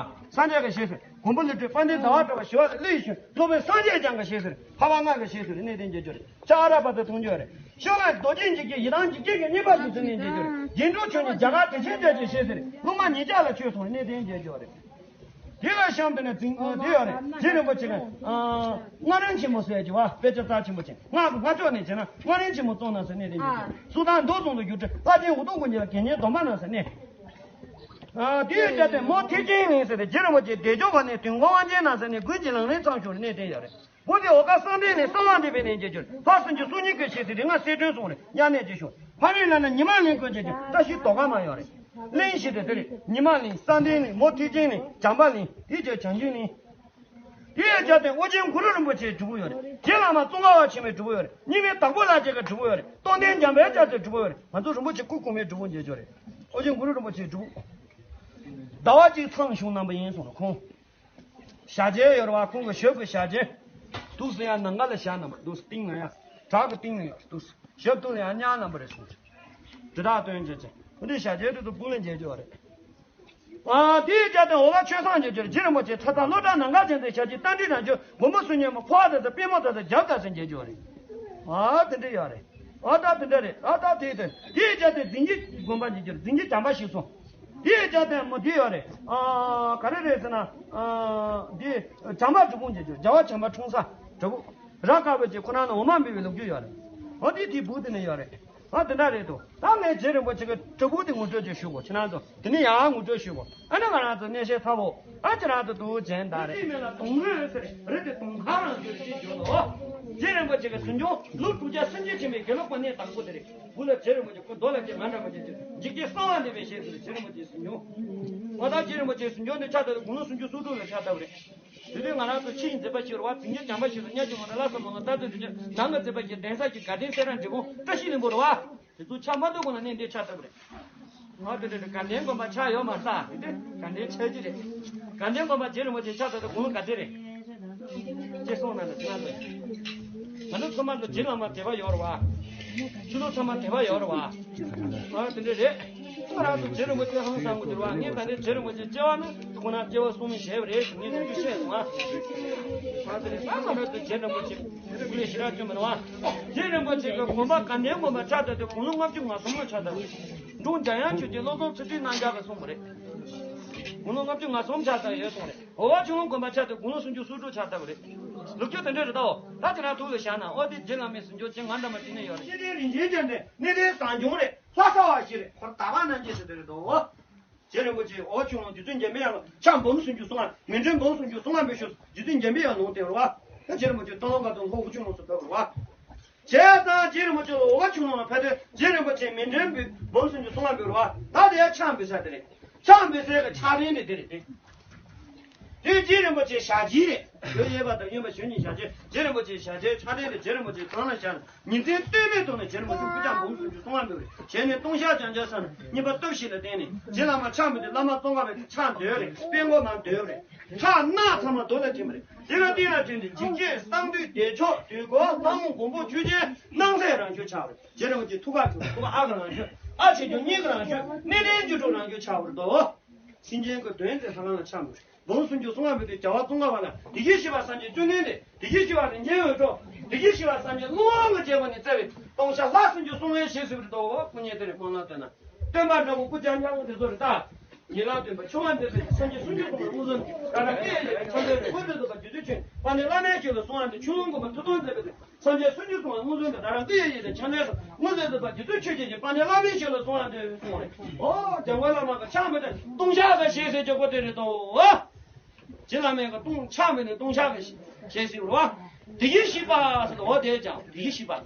སངས་རྒྱས་ཀྱི་ཞལ་ཟེར། མགོན་པོ་ཀླུ་སྒྲུབ་དཔལ་ལྡན་ཟླ་བ་གྲགས་པ་ཞི་བ་ལྷས་ཞུས། སློབ་དཔོན་སངས་རྒྱས་བསྐྱངས་ཀྱི་ཞལ་ཟེར། འཕགས་པ་ལྔ་གི་ཞལ་ཟེར། གནས་དེ་མཇལ་རྒྱུ་རེད། ལྕགས་ར་པ་དུ་མཐོང་རྒྱུ་རེད། ཤོ་ལ་རྡོ་རྗེ་འཇིགས་བྱེད་ཡི་དམ་འཇིགས་བྱེད་ཀྱི་བསྙེན་པ་ཞིག་ཟེར་གནས་མཇལ་རྒྱུ་རེད། རྒྱན་དྲུག་མཆོག་གཉིས་རྒྱ་གར་དྲི་ཆེན་རྒྱལ་གྱི་ཞལ་ཟེར། སློབ་མ་ཉིས་བརྒྱ་ལ་ཆོས་གསུངས་གནས་དེ་མཇལ་རྒྱུ་རེད། དེ་ལ་གཤམ་དུ་ནས་འཛིན་དེ་ཡོད་རེད། རྗེ་རིན་པོ་ཆེ་གིས་ཨ་སྔགས་རིམ་ཆེན་མོ་ཟེར་གྱི་བ། དཔེ་ཆ་རྩ་ཆེན་པོ་ཅན། སྔགས་ཀྱི་སྔགས་ཕྱོགས་ནས་བྱས་ན་སྔགས་རིམ་ཆེན་མོ་གསུངས་གནང་ཟེར་གནས་དེ་མཇལ་རྒྱུ་རེད། སུ་དང་མདོ་གསུམ་དུ་བསྒྱུར་ཏེ། ལྷ་ཆེན་འུ་དུམ་ཀུན་གྱིས་དགེ་བསྙེན་སྡོམ་པ་གནང་ཟེར་གནས། ཨ་དེའི་རྒྱབ་དེ་མོ་ཐེག་ཆེན་གླིང་ཟེར་ཏེ། རྗེ་རིན་པོ་ཆེ་བདེ་མཆོག་དབང་ལྡན་དུས་འཁོར་དབང་ཆེན་གནང་ཟེར་གནས། དགུན་གྱི་ལང་ལིང་མཚམས་བཞུགས་གནས་དེ་ཡོད་རེད། བོད་དེ་འོ་ཀ་གསང་འདྲེན་ནས་གསང་བ་འདུས་པའི་གནས་མཇལ་རྒྱུ་རེད། ལྷ་སུམ་ཅུ་སོ་གཉིས་ཀྱི་ཞལ་ཟེར། རིགས་ལྔ་གསལ་སྒྲོན་གསུངས་རེད། དབྱར་གནས་མཇལ་ཞུ། ཕ་རི་ལ་ན་ཉི་མ་གླིང་དགོན་མཇལ་རྒྱུ། བཀྲ་ཤིས་རྡོ་ཁ་མ་ཡོད་རེད། གླིང་བཞི་དེ་དེ་རེད། ཉི་མ་གླིང་། གསང་འདྲེན་གླིང་། མོ་ཐེག་ཆེན་གླིང་། བྱམས་པ་གླིང་། དེའི་རྗེས་བྱང་ཆུབ་གླིང་། དེའི་རྒྱབ་དེ་ཨོ་རྒྱན་གུ་རུ་རིན་པོ་ཆེའི་སྒྲུབ་ཕུག་ཡོད་རེད། རྗེ་བླ་མ་ཙོང་ཁ་པ་ཆེན་པོའི་སྒྲུབ་ཕུག་ཡོད་རེད། རྙིང་མའི་དྭགས་པོ་ལྷ་རྗེ་གི་སྒྲུབ་ཕུག་ཡོད་རེད། སྟོང་ལྡན་འཇམ་དཔལ་ལྕགས་ཀྱི་སྒྲུབ་ཕུག་ཡོད་རེད། ང་ཚོ་རིན་པོ་ཆེ་སྐུ་གོང་མའི་སྒྲུབ་ཕུག་མཇལ་རྒྱུ་རེད། ཨོ་རྒྱན་གུ་རུ་རིན་པོ་ཆེའི་སྒྲུབ་ཕུག་ཟླ་བ་གཅིག་མཚམས་བཞུགས་གནང་པ་ཡིན་གསུངས་རེད་ཁོང་། ཞབས་རྗེས་ཡོད་རེད་བ། ཁོང་གི་ཞབས་ཀྱི་ཞབས་རྗེས། འདུག་སེ་ཡར་ནང་ཁ་ལ་བཞག་གནང་པ། འདུག་སེ་སྟེང་ན་ཡ། བྲག་གི་སྟེང་ན་ཡ། འདུག་སེ་ཞབས་ཏོག་ལ་ཡར་བསྙལ་གནང་པ་རེད་གསུངས། དེ་དག་སྟོན་བྱེད་ཅིང་། འདི་ཞབས་རྗེས་དེ་ཚོ་སྤུ་ལ་མཇལ་རྒྱུ་རེད། ཨ་དེའི་རྒྱབ་དེ་འོ་ལ་ཆོས་བཟང་མཇལ་རྒྱུ་རེད། རྗེ་རིན་པོ་ཆེ་ཚ་ཐང་ལོ་གྲངས་ནམ་མཁའ་ཅན་དུ་ཞབས་ཀྱི་རྟ་མགྲིན་རང་བྱོན། མགོན་པོ་གསུམ་མཉམ་པོ་འཕོ་བ་དང་དཔལ་མོ་དང་རྒྱབ་དང་ཟེར་མཇལ་རྒྱུ་རེད། ཨ་དེ་འདྲ་ཡོད་རེད། ཨ་ད་དེ་འདྲ་རེད། ཨ་ད་དེ་དེ་དེའི་རྒྱབ་དེ་རྫིང་གི་དགོན་པ་མཇལ་རྒྱུ་རེད། རྫིང་གི་བྱམས་པ་ཞིག་སོང་། དེའི་རྒྱབ་དེ་མོ་དེ་ཡོད་རེད། ཨ་ག་རེ་རེད་ཟེར་ན། ཨ་དེ་བྱམས་པ་སྒྲུབ་ཕུག་མཇལ་རྒྱུ། རྒྱལ་བ་བྱམས་པ་འཁྲུངས་ས་སྒྲུབ་ཕུག་ར་དཀར་པོ་ཅིག་ཁོ་རང་ནས་འོ་མ་འབུལ་བའི་ལོ་རྒྱུས་ཡོད་རེད། འོ་དེ་དེའི་སྦུག་དེ་ནས་ཡོད་རེད། ཨ་དེ་འདྲ་རེད་དོ། ད་ངས་རྗེ་རིན་པོ་ཆེ་གི་སྒྲུབ་ཕུག་དེ་ངོ་སྤྲོད་ཅིག་ཞུ་གོ། ཁྱེད་རང་ཚོ་དེ་ནས་ཡང་ངོ་སྤྲོད་ཞུ་གོ། ཨ་ནི་ང་རང་ཚོ་གནས་བཤད་ཚ་བོ། ཨ་ཁྱེད་རང་ཚོ་དུ་ཅན་ད་རེད། དེའི་མིང་ལ་དུང་རི་ཟེར། རི་དེ་དུང་ཁ་རང་ཟེར་ཅེས་བརྗོད་དོ། རྗེ་རིན་པོ་ཆེ་གི་གཟིམ་ཆུང་ལོ་དྲུག་བརྒྱ་སུམ་ཅུ་ཕྱིན་པའི་དགེ་ལུགས་པ་གནས་དང་པོ་དེ་རེད། དགུ་ལ་རྗེ་རིན་པོ་ཆེ། སྐུ་མདོ་ལ་རྗེ་མ་འདྲ་མ་རྗེ་ཆེ། འཇིགས་བྱེད་གསང་བ་འདུས་པའི་ཞལ་ཟེར། རྗེ་རིན་པོ་ཆེའི་གཟིམ་ཆུང་། ང་དང་རྗེ་རིན་པོ་ཆེའི་གཟིམ་ཆུང་དེ་ཕྱག་བཏབ་དུས་དགུང་ལོ་སུམ་ཅུ་སོ་དྲུག་ལ་ཕྱག་བཏབ་པ་རེད། དེ་དུས་ང་རང་ཚོ་ཕྱི་ཡི་མཛད་པ་ཞིག་རེད་བ། རྫིང་གི་བྱམས་པ་ཞིག་ཏུ་གཉའ་ཆུ་མ་དང་ལྷ་ས་མ་ལ་ལྟ་ཚུལ་དུས་ཆེན་ནང་གི་མཛད་པ་ཞིག་གདན་ས་ཞིག་དགའ་ལྡན་གསེར་ར་འབྲི་གུང་བཀྲ་ཤིས་ལྷུན་པོ་རེད་བ། དེ་ཚོ་ཆགས་མ་ཐུབ་གོང་ལ་གནས་འདིར་ཕྱག་བཏབ་པ་རེད། ང་དེ་འདྲ་རེད། དགའ་ལྡན་དགོན་པ་ཆགས་ཡོད་མ་རེད་ས། དེ་དགའ་ལྡན་ཆགས་ཀྱི་རེད། དགའ་ལྡན་དགོན་པ་རྗེ་རིན་པོ་ཆེ་ཕྱག་བཏབ་དུས་དགུང་ལོ་ག་ཚོད་རེད། ཅེས་གསུངས་གནང་ལ་ཁྱེད་རང་ཚོ། ང་ཚོ་ཚང་མ་ལ་རྗེ་བླ་མ་དད་པ་ཡོད་རེད་བ། ཆོས་ལུགས་ཚང་མ་དད་པ་ཡོད་རེད་བ། ཨ་དེ་འདྲ་རེད། ང་རང་ཚོ་རྗེ་རིན་པོ་ཆེ་ཧང་སང་གི་འདུག་བ། ངས་ད་ནས་རྗེ་རིན་པོ་ཆེ་སྐྱེ་བ་ན་ཁོ་ན་སྐྱེ་བ་གསུམ་མི་བྱས་པ་རེད་ཟེར་ངས་ཐུགས་རྗེ་ཆེ་སོང་ཨ། ཨ་དེ་རེད། ད་ང་རང་ཚོ་རྗེ་རིན་པོ་ཆེ་སྐུ་ལས་ཞེ་དྲག་སྐྱོན་མི་འདུག་བ། རྗེ་རིན་པོ་ཆེ་གི་དགོན་པ་དགའ་ལྡན་དགོན་པ་ཕྱག་བཏབ་དུས་དགུང་ལོ་ལྔ་བཅུ་ང་གསུམ་ལ་ཕྱག་བཏབ་པ་རེད། འབྲོང་འཇམ་དབྱངས་ཆོས་རྗེ་བློ་བཟང་ཚུལ་ཁྲིམས་རྣམ་རྒྱལ་གྱིས་གསུངས་པ་རེད། དགུང་ལོ་ལྔ་བཅུ་ང་གསུམ་ཆགས་ཚར་ཡོད་སོང་རེད། འོ་བ་ཆུང་ངུ་དགོན་པ་ཆགས་དུས་དགུང་ལོ་སུམ་ཅུ་སོ་དྲུག་ཆགས་ཚར་བ་རེད། ལོ་རྒྱུས་དེ་འདྲ་རེད་དོ། ད་ཁྱེད་རང་ཐུགས་ལ་བཞག་ན། ཨོ་དེ་རྗེ་བླ་མའི་གཟིམ་ཆུང་ཅན་ང་འདྲ་མ་དེ་ནས་ཡོད་རེད། ཤེས་ལྡན་རིན་ཆེན་སྤྱན་འདྲེན་གནས་བརྟན་བཟང་སྐྱོང་རེད། ལྷ་ས་བ་ཞིག་རེད། ཁོ་དག་པ་རྣམ་རྒྱལ་ཟེར་དེ་རེད་དོ། རྗེ་རིན་པོ་ཆེ་འོ་ཆུང་ངུ་རྗེ་བཙུན་འཇམ་པའི་དབྱངས་ལ་ཕྱག་འབུམ་སུམ་ཅུ་སོ་ལྔ། མཎྜལ་འབུམ་སུམ་ཅུ་སོ་ལྔ་འབུལ་ཞུས། རྗེ་བཙུན་འཇམ་པའི་དབྱངས་ལུང་བསྟན་རེད་བ། ད་རྗེ་རིན་པོ་ཆེ་སྟོང་ལོ་འགའ་དང་ལྷོ་འོ་ཆུང་ངུ་སུ་ཕེབས་རེད་བ། བྱས་ཙང་རྗེ་རིན་པོ་ཆེ་ལ་འོ་བ་ཆུང་ངུ་ལ་ཕེབས་དུས་རྗེ་རིན་པོ་ཆེ་མཎྜལ་འབུལ་འབུམ་སུམ་ཅུ་སོ་ལྔ་འབུལ་རེད་བ། ད་དེ་ཡང་ཕྱག་འབུལ་ས་དེ་རེད། ཕྱག་འབུལ་སའི་གི་ཕྱག་རྟེན་དེ་དེ་རེད་དེ། དེ་རྗེ་རིན་པོ་ཆེ་ཞལ་རྗེས་རེད། ཡོད་ཡོད་པ་དང་ཡོད་པ་གཞན་གཉིས་ཞལ་རྗེས། རྗེ་རིན་པོ་ཆེ་ཞལ་རྗེས་ཕྱག་རྟེན་དེ་རྗེ་རིན་པོ་ཆེ་ཐང་ལ་བཞག་ནས་ཉིན་མཚན་ལྟོས་མེད་ཐོག་ནས་རྗེ་རིན་པོ་ཆེ་སྐུ་ཕྱག་འབུམ་སུམ་ཅུ་སོ་ལྔ་འབུལ་རེད། བྱས་ནས་ལྟུང་བཤགས་བགྱང་བྱ་བསམ་ནས་གཉིས་པ་སྟོབས་བཞི་ལ་བརྟེན་ནས་རྗེ་བླ་མ་ཕྱག་འབུལ་དུས་བླ་མ་ཙོང་ཁ་པའི་ཕྱག་འདོན་རེད། དཔལ་མགོན་མ་འདོན་རེད། ཕྱག་ན་ཚང་མ་རྡོ་ལ་ཐིམ་རེད། དེ་ལ་བརྟེན་ལ་བརྟེན་ཏེ་འཇིགས་བྱེད་གསང་འདུས་བདེ་མཆོག་དུས་འཁོར་ལྷ་མོ་མགོན་པོ་ཆོས་རྒྱལ་སྣང་གསལ་རང་བྱོན་ཆགས་རེད། རྗེ་རིན་པོ་ཆེ་ཐུགས་ཁ་ཆུ་ཐུགས་ཁ་ཨ་ག་རང་བྱོན། ཨ་ཆེ་ཆུང་གཉིས་ཀ་རང་བྱོན། གནས་བརྟན་བཅུ་དྲུག་རང་བྱོན་ཆགས་པ་རེད་དོ། སེམས་ཅན་གྱི་དོན་དེ་ལྷ་ཁང་ལ་ཕྱག་འབུལ། འབུམ་སུམ་ཅུ་སོ་ལྔ་འབུལ་དུས་རྒྱལ་བ་ཙོང་ཁ་པ་ལ་བདེ་གཤེགས་བཞི་པ་སངས་རྒྱས་བཅོམ་ལྡན་འདས། བདེ་གཤེགས་བཞི་པ་རིན་ཆེན་འོད་འཕྲོ། བདེ་གཤེགས་བཞི་པ་སངས་རྒྱས་ཀླུ་དབང་གི་རྒྱལ་པོ་ནས་བསྩལ་བའི་ལྟུང་བཤགས་ལྷ་སུམ་ཅུ་སོ་ལྔའི་རྗེས་སུ་ཡི་རང་རེད་དོ། སྐུ་ཉིད་དེ་རེད། སྨོན་ལམ་བཏོན་ན། སྟོན་པ་འདྲ་པོ་སྐུ་རྐྱང་རྐྱང་དེ་ཚོ་རེད་ད། ཉེ་ལམ་སྟོན་པ་ཆོས་དབང་འདུས་པའི་སངས་རྒྱས་སུམ་ཅུ་སོ་ལྔ་མངོན་སུམ་དགའ་རབ་ཨེ་ཡི་ལས་ཕྱག་འཚལ་ལོ། དངོས་གྲུབ་ཐོབ་པ་རྗེ་བཙུན་མཆོད། དཔལ་ལྡན་བླ་མའི་ཞབས་ལ་གསོལ་བ་འདེབས། ཆོས་ལོངས་སྐུ་མ་ཐུབ་སྟོང་མཛད་པའི་སངས་རྒྱས་སུམ་ཅུ་སོ་ལྔ་མངོན་སུམ་དུ་བདག་རང་བསྐུལ་བའི་ཡིད་ལ་ཕྱག་འཚལ་ལོ། དངོས་གྲུབ་ཐོབ་པ་རྗེ་བཙུན་མཆོད་ཅེས་བྱ། དཔལ་ལྡན་བླ་མའི་ཞབས་ལ་གསོལ་བ་འདེབས་གསུངས་རེད། ཨོ་འཇམ་མགོན་བླ་མ་གི་ཕྱག་མི་དེ་ལྟུང་བཤགས་ཟེར་ཞེས་ཟེར་གྱི་སྒོ་དེ་རེད་དོ། རྗེ་བླ་མའི་གི་ལྟུང་ཕྱག་མི་ནི་ལྟུང་བཤགས་ཀྱི་ཞེས་ཟེར་བ། བདེ་གཤེགས་བཞི་པ་ཟེར་དོ། འོ་དེ་ཀྱང་བདེ་གཤེགས་བཞི་པ།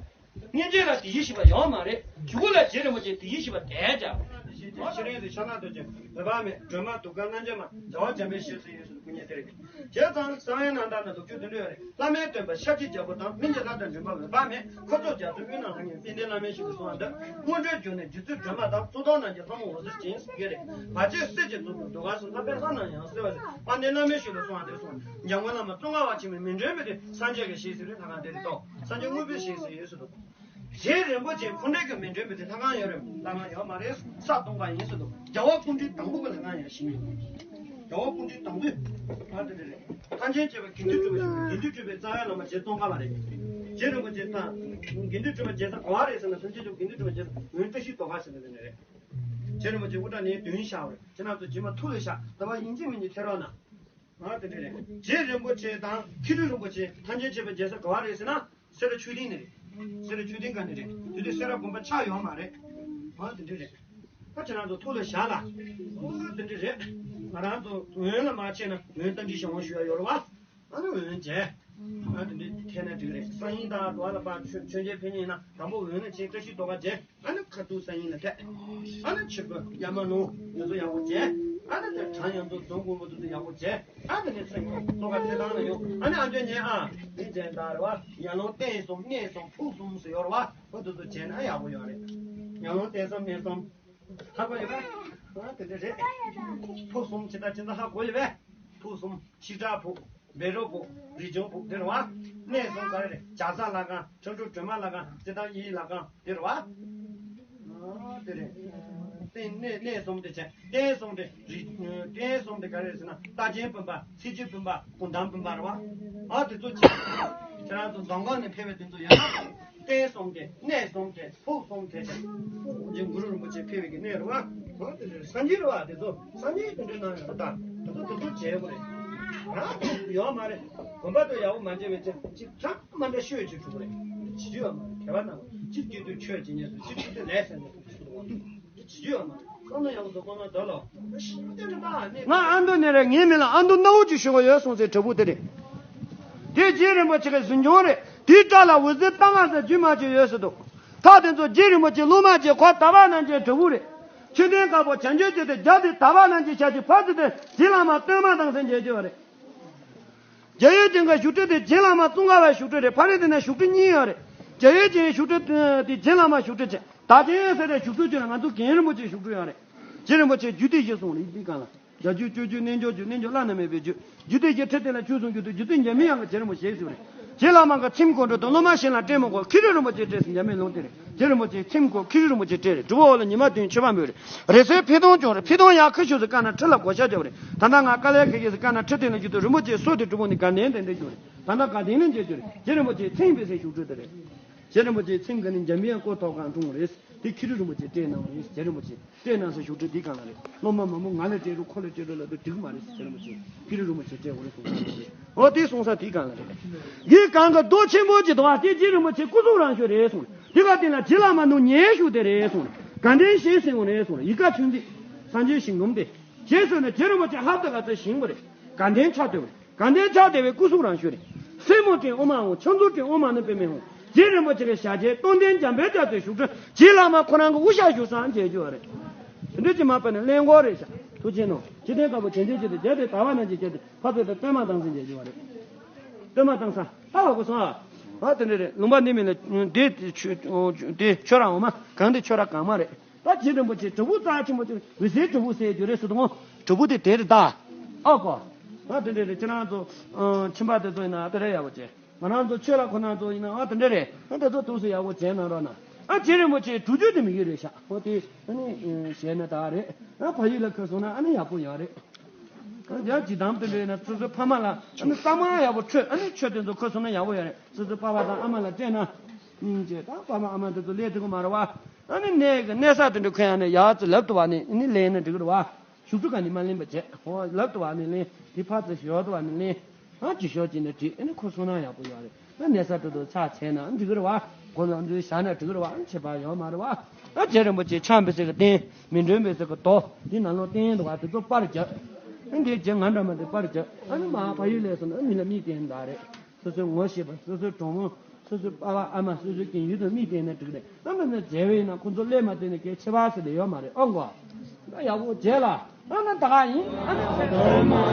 སྔོན་ཆད་ལ་བདེ་གཤེགས་བཞི་པ་ཡོད་མ་རེད། གཞུག་གུ་ལ་རྗེ་རིན་པོ་ཆེ་བདེ་གཤེགས་བཞི་པ་དེ་ཀྱང་། ཤེས་རིག་ཏུ་ཕྱག་ན་རྡོ་རྗེ་མེད་པ་མེད། སྒྲོལ་མ་དུང་དཀར་རྣམ་འབྱེད་མ། བྱ་བ་འཇམ་པའི་ཞབས་སུ་ཡོད་ཟེར་དུས་སྐུ་ཉིད་དེ་རེད། བྱས་ཙང་གསང་བའི་རྣམ་ཐར་ན་ལོ་རྒྱུས་དེ་འདྲ་ཡོད་རེད། བླ་མའི་སྟོན་པ་ཤཱཀྱའི་རྒྱལ་པོ་དང་། སྨན་གྱི་ལྷ་དང་མགྲིན་པ་འོད་དཔག་མེད། འཁོར་ཚོགས་རྒྱ་མཚོའི་དབུས་ན་ལྷང་ངེར་དཔལ་ལྡན་བླ་མའི་ཞབས་སུ་གསོལ་བ་འདེབས། སྔོན་འགྲོའི་འབྱུང་གནས་རྗེ་བཙུན་སྒྲོལ་མ་དང་། གཙུག་ཏོར་རྣམས་ཀྱི་ལྷ་མོ་འོད་ཟེར་ཅན་ཟེར་གྱི་རེད། བར་ཆད་སེལ་གྱི་གཙོ་བོ་ཟློས་གར་སོགས་ལྷག་པའི་ལྷ་རྣམས་ཡང་གསོལ་བ་ཟེར། དཔལ་ལྡན་བླ་མའི་ཞབས་ལ་གསོལ་བ་འདེབས་གསུངས། འཇམ་མགོན་བླ་མ་ཙོང་ཁ་པ་ཆེན་མོའི་མཎྜལ་འབུལ་དུས་སངས་རྒྱས་ཀྱི་ཞལ་གཟིགས་རེད། ལྷ་ཁང་དེ་རེད་དོ། སངས་རྒྱས་དངོས་པོའི་ཞལ་གཟིགས་ཡོད་ཟེར་དོ། རྗེ་རིན་པོ་ཆེ་ཁོང་རང་གི་མཎྜལ་འབུལ་དུས་ལྷ་ཁང་ཡོད་རེད། ལྷ་ཁང་ཡོད་མ་རེད། ས་སྟོང་པ་ཡིན་ཟེར་དོ། རྒྱལ་བ་སྐུ་ཕྲེང་དང་པོ་གི་ལྷ་ཁང་ཡང་བཞེངས་ཡོད། རྒྱལ་བ་སྐུ་ཕྲེང་དང་པོས་ཨ་དེ་འདྲ་རེད། ཐམས་ཅད་མཁྱེན་པ་དགེ་འདུན་གྲུབ་པ་ཞིག་དགེ་འདུན་གྲུབ་པའི་རྩ་བའི་བླ་མ་རྗེ་ཙོང་ཁ་པ་རེད། རྗེ་རིན་པོ་ཆེ་དང་དགེ་འདུན་གྲུབ་པ་རྗེ་ས་ག་བ་རེད་ཟེར་ན། ཐམས་ཅད་མཁྱེན་པ་དགེ་འདུན་གྲུབ་པ་རྗེ་ས་འོན་བཀྲ་ཤིས་རྡོ་ཁ་ཟེར་ན་དེ་འདྲ་རེད། རྗེ་རིན་པོ་ཆེ་དབུ་སྐྲ་ནས་བདུན་བཞར་བ་རེད། ཁྱེད་རང་ཚོ་རྗེས་མ་ཐུགས་ལ་བཞག་ད་བར་ཡིན་གཅིག་མིན་གཅིག་ཐེ་རོགས་ན། ཨ་དེ་འདྲ་རེད། རྗེ་རིན་པོ་ཆེ་དང་མཁས་གྲུབ་རིན་པོ་ཆེ་ཐམས་ཅད་མཁྱེན་པ་རྗེ་ས་ག་བ་རེད་ཟེར་ན། སེ་ར་ཆོས་སྡིངས་ནས་རེད། སེ་ར་ཆོས་སྡིངས་སྒང་ནས་རེད། དེ་དུས་སེ་ར་དགོན་པ་ཆགས་ཡོད་མ་རེད། ཨ་དེ་འདྲ་རེད། ད་ཁྱེད་རང་ཚོ་ཐུགས་ལ་བཞག་ལ། ཨ་དེ་འདྲ་རེད། ང་རང་ཚོ་འོན་ལ་མ་ཆད་ན་འོན་རྟ་མགྲིན་ཞལ་དབང་ཞུ་ཡ་ཡོད་རེད་བ། ཨ་ནི་འོན་བྱས། ཨ་དེ་འདྲ་ཐད་ན་འགྲིག་རེད། སང་ཉིན་དང་དུ་བ་ལ་ཕར་མཆོད་མཆོད་མཇལ་ཕེབས་མཁན་ཡིན་ན་དང་པོ་འོན་ལ་ཕྱིན་བཀྲ་ཤིས་རྡོ་ཁ་མཇལ། ཨ་ནི་ཁ་ཐུག་སང་ཉིན་ལ་ཐད། ཨ་ནི་ཕྱི་པོ་ཡ་མ་ནུ་དེ་ཚོ་ཡག་པོ་བྱས། ཨ་ནི་དེ་གྲྭ་ཡང་ཚོ་རྫོང་དགོན་པོ་དེ་ཚོ་ཡག་པོ་བྱས། ཨ་དེ་ནས་སང་ཉིན་ཚོ་ཁ་ཐད་ཐང་ལ་ཡོང་། ཨ་ནི་ཨ་ཅོ་ཉེ་ཨ་ནི་མཇལ་ད་རེད་བ། ཡར་ལུང་རྟེན་གསུམ་གནས་གསུམ་ཕུག་གསུམ་ཟེར་ཡོད་རེད་བ། ཨོ་དེ་ཚོ་བྱས་ན་ཡག་པོ་ཡོད་རེད། ཡར་ལུང་རྟེན་གསུམ་གནས་གསུམ། ཧ་གོ་ཡོད་པས། ཨ་དེ་འདྲ་རེད། ཕུག་གསུམ་ཇི་ལྟར་ཇི་ལྟར་ཧ་གོ་ཡོད་པས། ཕུག་གསུམ་ཤེལ་བྲག་ཕུག་བཻ་རོ་ཕུག་རི་ལྗང་ཕུག་དེ་རེད་བ། གནས་གསུམ་ག་རེ་རེད། བྱ་ས་ལྷ་ཁང་། ཁྲ་འབྲུག་སྒྲོལ་མ་ལྷ་ཁང་། རྩེ་ཐང་དབྱིན་ཡིག་ལྷ་ཁང་དེ་རེད་བ། ཨ་དེ་རེད། རྟེན་གནས་གནས་གསུམ་དེ་བྱས། རྟེན་གསུམ་དེ་རི། རྟེན་གསུམ་དེ་ག་རེ་རེད་ཟེར་ན། རྟ་ཆེན་བུམ་པ། ཚེ་ཆེན་བུམ་པ། གུང་ཐང་བུམ་པ་རེད་བ། ཨ་དེ་ཚོ་བྱས། ཁྱེད་རང་ཚོ་མདོ་ཁམས་ནས་ཕེབས་པའི་དེ་ཚོ་ཡོད་ན། རྟེན་གསུམ་དེ་གནས་གསུམ་དེ་ཕུག་གསུམ་དེ་བྱས། རྗེ་གུ་རུ་རིན་པོ་ཆེ་ཕེབས་པའི་གི་གནས་རེད་བ། ཨ་དེ་རེད། སངས་རྒྱས་རེད་བ། དེ་ཚོ་སངས་རྒྱས་དེ་འདྲའི་ནང་ཡོད་རེད་ད། དེ་ཚོ་དེ་ཚོ་བྱས་དགོས་རེད། ཨ་ཡོད་མ་རེད། དགོན་པ་དེ་ཡག་པོ་མ་བྱས་པའི་ཚེ་ཅིག་ཚང་མ་འདྲ་ཤོད་ཅིག་བྱུང་རེད། ཅི་ཡོད་མ་རེད། དད་པ་གནང་། ཅི་སྐྱིད་སྡུག་ཆོས་ཅི་ཉན་སོང་། ཅི་སྐྱིད་སྡུག་ལས་ཟེར་ནས་སོང་། ཅི་ཡོད་མ་རེད། བསམ་བློ་ཡག་པོ་བཟོ་དགོས་ན་འདོད་ལོ། ཤིན་ཏུ་ནི་པ་ནི། ང་ཨ་མདོ་ནས་རེད། ངའི་མིང་ལ་ཨ་མདོ་སྣ་བོ་ཅིག་ཞུ་གི་ཡོད་གསུངས་ཚེ་དྲིལ་བུ་དེ་རེད། དེ་རྗེ་རིན་པོ་ཆེ་གི་གཟིམ་ཆུང་རེད། དེའི་བྲག་ལ་འོད་ཟེར་ལྟ་ང་ཟེར་རྒྱུད་མ་ཅིག་ཡོད་ཟེར་འདུག་ད་དེ་ཚོ་རྗེ་རིན་པོ་ཆེ་སློབ་མ་ཅིག་ཁོ་དག་པ་རྣམས་ཀྱི་དྲིལ་བུ་རེད། མཆོད་རྟེན་དཀར་པོ་བྱང་ཆུབ་ཀྱི་དེ་རྒྱབ་དེ་དག་པ་རྣམས་ཀྱི་ཞབས་ཀྱི་ཕར་ཚུར་དེ་རྗེ་བླ་མ་སྟོན་མ་དང་ཟེར་མཇལ་རྒྱུ་རེད། རྒྱལ་ཡུལ་ཅན་གྱི་བཞུགས་ཁྲི་དེ་རྗེ་བླ་མ་ཙོང་ཁ་པའི་བཞུགས་ཁྲི་རེད། ཕ་རི་དེ་ན་བཞུགས་ཁྲི་གཉིས་ཡོད་རེད། རྒྱལ་ཡུལ་ཅན་བཞུགས་ཁྲི་དེ་རྗེ་བླ་མ་བཞུགས་ཁྲི་བྱས། བདག་ཅན་ཟེར་བའི་བཞུགས་ཁྲི་བརྒྱུད་ལ་ང་ཚོ་རྒན་རིན་པོ་ཆེ་བཞུགས་ཁྲི་ཡོད་རེད། རྗེ་རིན་པོ་ཆེ་རྒྱུད་སྡེ་བཞི་གསུངས་རེད། འདི་གང་ལ། བརྒྱད་རྒྱུད་སྤྱོད་རྒྱུད་རྣལ་འབྱོར་རྒྱུད། རྣལ་འབྱོར་བླ་ན་མེད་པའི་རྒྱུད། རྒྱུད་སྡེ་བཞི་ཁྲི་སྟེང་ལ་ཆོས་གསུང་རྒྱུད་དུ་རྗེ་བཙུན་འཇམ་པའི་དབྱངས་ཀྱི་རྗེ་རིན་པོ་ཆེ་ཞིག་རེད། རྗེ་བླ་མ་གི་ཚེམས་སྐོར་འགྲོ་དོན་སློབ་མ་གཞན་ལ་སྤྲད་མི་དགོས། མཁས་གྲུབ་རིན་པོ་ཆེ་སྤྲད་ཟེར་འཇམ་པའི་ལུང་དེ་རེད། རྗེ་རིན་པོ་ཆེའི་ཚེམས་སྐོར་མཁས་གྲུབ་རིན་པོ་ཆེ་སྤྲད་རེད། སྒྲུབ་པ་འོག་ལ་ཉི་མ་བདུན་མཆོད་པ་འབུལ་རེད། རེས་གསོལ་ཕུད་གཏོང་སྦྱོང་རེད། ཕུད་གཏོང་ཡག་ཁུ་ཤུ་ཟེར་བཀའ་ན་ཁྲི་ལ་བགོ་བཤའ་རྒྱབ་རེད། ད་ལྟ་ང་དཀའ་ལས་ཁག་ཁག་ཟེར་བཀའ་ན་ཁྲི་སྟེང་ལ་རྒྱུ་དུ་རིན་པོ་ཆེའི་སྲོག་དེ་སྒྲུབ་པོ་ནི་དགའ་ལྡན་དེ་འདྲ་རྒྱུ་རེད། ད་ལྟ་དགའ་ལྡན་ལ་མཇལ་རྒྱུ་རེད། རྗེ་རིན་པོ་ཆེའི་ཚེམས་པའི་སའི་བཞུགས་ཁྲི་དེ་རེད། རྗེ་རིན་པོ་ཆེའི་ཚེམས་ཀྱི་ནི་འཇམ་པའི་དབྱངས་སྐུ་ཐོག་ཁང་འཁྲུངས་རེད། དེ་ཁྱི་རི་རིན་པོ་ཆེ་སྤྲད་གནང་བ་རེད། རྗེ་རིན་པོ་ཆེ་སྤྲད་གནང་ས་བཞུགས་ཁྲི་འདི་སྒང་ལ་རེད། སློབ་མ་མང་པོ་ང་ལ་སྤྲད་རོགས་ཁོ་ལ་སྤྲད་རོགས་ལབ་དུས་འགྲིག་མ་རེད་ཟེར། རྗེ་རིན་པོ་ཆེ་ཁྱི་རི་རིན་པོ་ཆེ་སྤྲད་དགོས་རེད་གསུངས་ས་རེད། འོ་དེ་གསུངས་ས་དེའི་སྒང་ལ་རེད། འདི་སྒང་གི་རྡོ་ཆེན་པོ་ཅིག་འདུག་བ། དེ་རྗེ་རིན་པོ་ཆེ་སྐུ་གཟུགས་རང་ཤོས་རེད་གསུངས། དེ་ག་དེ་ལ་རྗེ་བླ་མ་ནུ་ཉེ་ཤོས་དེ་རེད་གསུངས། དགའ་ལྡན་ཞེས་ཟེར་བ་རེད་གསུངས། ཡི་ག་ཆུ་འཛིན་སངས་རྒྱས་ཞིང་སྡོམ་དེ། ཞེས་ཟེར་ནས་རྗེ་རིན་པོ་ཆེ་ཧབ་ཏེ་ག་ཚོད་བཞེངས་པ་རེད། དགའ་ལྡན་ཕྱག་བཏབ་པ་རེད། དགའ་ལྡན་ཕྱག་བཏབ་པའི་སྐུ་གཟུགས་རང་ཤོས་རེད། སེ་མོ་སྤྲིན་ཨོ་མ་འོང་། ཕྱག་མཛུབ་སྤྲིན་ཨོ་མ་ནི་པདྨེ་འོང་། རྗེ་རིན་པོ་ཆེ་གི་ཞལ་རྗེས་རྟོགས་ལྡན་འཇམ་དཔལ་རྒྱ་མཚོའི་བཞུགས་ཁྲི། རྗེ་བླ་མ་ཁོ་རང་གི་དབུ་ཞྭ་བཞུགས་སའང་མཇལ་རྒྱུ་བ་རེད། དེ་འདྲ་ཅིག་མ་པ་ནི་གླེན་གོ་རེད་ཤག་ཐུགས་རྗེ་གནང་། ཇི་ལྟར་དཀར་པོ་དྲན་རྟེན་ཅན་དུ་མཇལ་ཏེ། དལ་བ་རྣམས་ཀྱི་རྒྱལ་དུ་ཕར་ཕེབས་ཏེ། སྟོན་མ་དང་སེམས་ཀྱི་མཇལ་རྒྱུ་བ་རེད། སྟོན་མ་དང་ས་ལྟ་བ་གོ་སོང་ཨ། ཨ་དེ་འདྲ་རེད། ལུང་པ་འདི་མིན་ལ་དེ་ཆོས་དེ་ཆོས་ར་འོ་མ་གང་དེ་ཆོས་ར་གང་མ་རེད། ད་རྗེ་རིན་པོ་ཆེ་བྲག་ཕུག་རྩ་ཆེན་པོ་ཅིག་འོད་གསལ་བྲག་ཕུག་ཟེར་རྒྱུ་རེད་ཟེར་དུས། བྲག་ཕུག་དེ་དེ་རེད་ད། ཨ་ཀོ། ཨ་དེ་འདྲ་རེད། ཁྱེད་རང་ཚོ་ཨ་ཁྱིམ་པ་དེ་ཚོ་ཡིན་ན་དེ་འདྲ་ཡག་པོ་བྱས། ང་རང་ཚོ་ཆོས་ལ་ཁོ་ན་ཚོ་ཡིན་ན་ཨ་དེ་འདྲ་རེད། ཨ་དེ་ཚོ་ཐུགས་སུ་ཡག་པོ་བྱས་གནང་རོགས་གནང་། ཨ་རྗེ་རིན་པོ་ཆེ་སྒྲུབ་རྒྱུ་དེ་མི་གི་རེད་ཤག་འོ་དེ་ཨ་ནི་ཞལ་ནས་ད་རེད། ཨ་ཕ་ཡུལ་ལ་ཁ་སོང་ན་ཨ་ནི་ཡག་པོ་ཡོད་རེད། ཡང་ཇི་དམ་དེ་འདྲ་ཡིན་ན་སོ་སོའི་ཕ་མ་ལ་ཨ་ནི་གཙང་མ་ཡག་པོ་འཕྲོད། ཨ་ནི་ཆོས་དེ་ཚོ་ཁ་སོང་ན་ཡག་པོ་ཡོད་རེད། སོ་སོའི་པ་ཕ་དང་ཨ་མ་ལ་སྤྲད་ན། སྙིང་རྗེ་དང་པ་ཕ་ཨ་མ་དེ་ཚོ་ལས་འགྲིག་གི་མ་རེད་བ། ཨ་ནི་གནས་ཀྱི་གནས་ས་དེ་འདྲ་ཁོ་ཡང་ནས་ཡག་ཙི་ལབ་ཏུ་བ་ནི་ཨ་ནི་ལེན་ན་འགྲིག་གི་རེད་བ། བཞུགས་ཁྲི་ག་ནི་མ་ལེན་པ་བྱས། ཧོ་ལབ་ཏུ་བ་ནི་ལེན། དེ་ཕར་ཙི་ཞོར་དུ་བ་ནི་ལེན། ཨ་ཅི་ཞོར་ཅི་ནས་བྲིས། ཨ་ནི་ཁོ་སོང་ན་ཡག་པོ་ཡོད་རེད། ཨ་གནས་ས་དེ་ཚོ་ཆ་བྱས་ན་འགྲིག་གི་རེད་བ། གོ་ལ་འདི་བཞག་ན་འགྲིག་གི་རེད་བ། ཨ་ནི་ཁྱད་པར་ཡོད་མ་རེད་བ། ཨ་རྗེ་རིན་པོ་ཆེ་ཕྱག་འབུལ་ས་གི་རྟེན། མི་མགྲོན་འབུལ་ས་གི་དོ། འདི་ནང་ལོགས་རྟེན་འདུག་བ། དེ་ཚོ་པར་རྒྱབ། ཨ་འདི་རྗེ་ང་འདྲ་མ་དེ་པར་རྒྱབ། ཨ་ནི་མ་ཕ་ཡུལ་ལས་སོང་ན་ཨ་མི་ལ་མིག་བསྟན་ད་རེད། སོ་སོའི་ངོ་ཤེས་པ། སོ་སོའི་གྲོགས་མོ། སོ་སོའི་པ་ཕ་ཨ་མ། སོ་སོའི་རྒན་ཡུལ་དུ་མིག་བསྟན་ན་འགྲིག་རེད། ཨ་མ་ནི་མཇལ་བ་ཡིན་ན་ཁོ་ཚོ་སླེབས་མ་བསྡད་ན་སྐད་ཆེ་བ་ཟེར་ལེ་ཡོད་མ་རེད། ཨོ་མགོ། ད་ཡག་པོ་མཇལ་ལ། ཨ་ན་ད་ག་ཡིན། ཨ་ན་ད་ག་ཡིན།